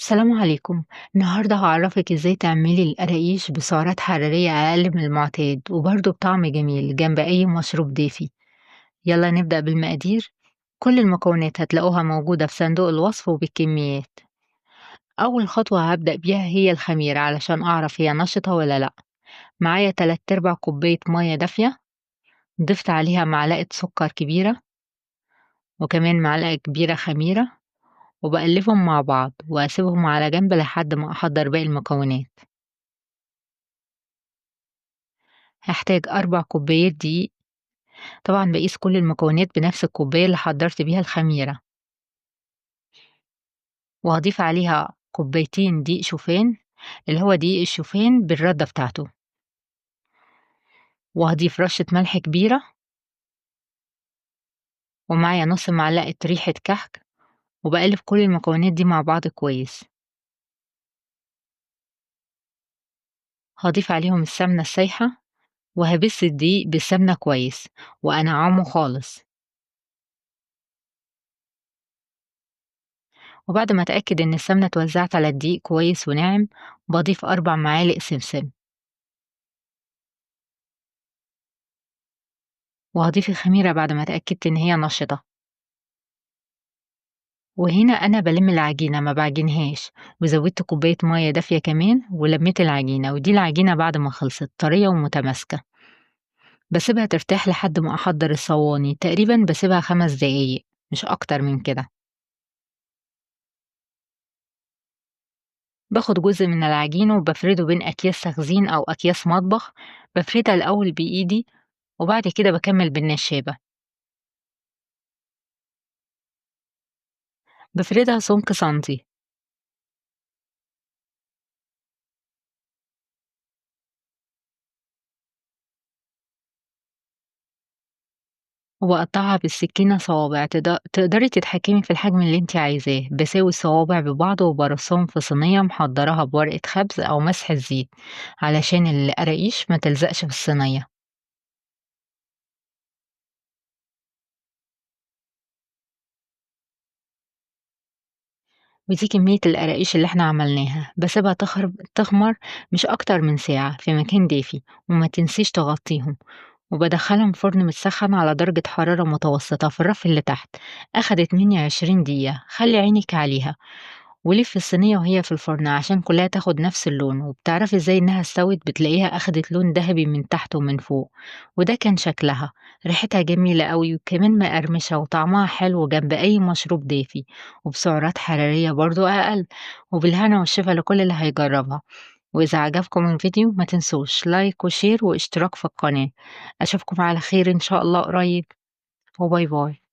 السلام عليكم. النهاردة هعرفك ازاي تعملي القراقيش بسعرات حرارية اقل من المعتاد وبرده بطعم جميل جنب اي مشروب دافي. يلا نبدأ بالمقادير. كل المكونات هتلاقوها موجودة في صندوق الوصف وبالكميات. اول خطوة هبدأ بيها هي الخميرة علشان اعرف هي نشطة ولا لا. معايا 3/4 كوباية مية دافية، ضفت عليها معلقة سكر كبيرة وكمان معلقة كبيرة خميرة، وبقلبهم مع بعض واسيبهم على جنب لحد ما احضر باقي المكونات. هحتاج 4 كوبايات دقيق، طبعا بقيس كل المكونات بنفس الكوباية اللي حضرت بيها الخميرة، وهضيف عليها 2 دقيق شوفان اللي هو دقيق الشوفان بالردة بتاعته، وهضيف رشة ملح كبيرة، ومعايا نص معلقة ريحة كحك، وبقلب كل المكونات دي مع بعض كويس. هضيف عليهم السمنة السايحة، وهبس الدقيق بالسمنة كويس وأنعمه خالص. وبعد ما أتأكد إن السمنة اتوزعت على الدقيق كويس وناعم، بضيف 4 معالق سمسم، وهضيف الخميرة بعد ما اتأكدت إن هي نشطة. وهنا أنا بلم العجينة ما بعجنهاش، وزودت كوباية مية دافية كمان ولميت العجينة، ودي العجينة بعد ما خلصت طرية ومتماسكة. بسيبها ترتاح لحد ما أحضر الصواني، تقريبا بسيبها 5 دقايق مش أكتر من كده. باخد جزء من العجين وبفرده بين أكياس تخزين أو أكياس مطبخ، بفردها الأول بإيدي وبعد كده بكمل بالنشابة. بفردها سمك سنتي. وبقطعها بالسكينة صوابع، تقدري تتحكمي في الحجم اللي انت عايزاه. بساوي الصوابع ببعض وبرصهم في صينية محضراها بورقة خبز أو مسح الزيت علشان القراقيش ما تلزقش في الصينية. ودي كمية القراقيش اللي احنا عملناها. بسيبها تخمر مش أكتر من ساعة في مكان دافي، وما تنسيش تغطيهم، وبدخلهم فرن متسخن على درجة حرارة متوسطة في الرف اللي تحت. أخدت مني 20 دقيقة، خلي عينك عليها ولف الصينية وهي في الفرن عشان كلها تاخد نفس اللون. وبتعرفي ازاي انها استوت؟ بتلاقيها اخدت لون ذهبي من تحت ومن فوق، وده كان شكلها. ريحتها جميلة قوي وكمان مقرمشة وطعمها حلو جنب اي مشروب دافي، وبسعرات حرارية برضو اقل. وبالهنا والشفا لكل اللي هيجربها. وإذا عجبكم الفيديو ما تنسوش like و share واشتراك في القناة. أشوفكم على خير إن شاء الله قريب، و bye bye.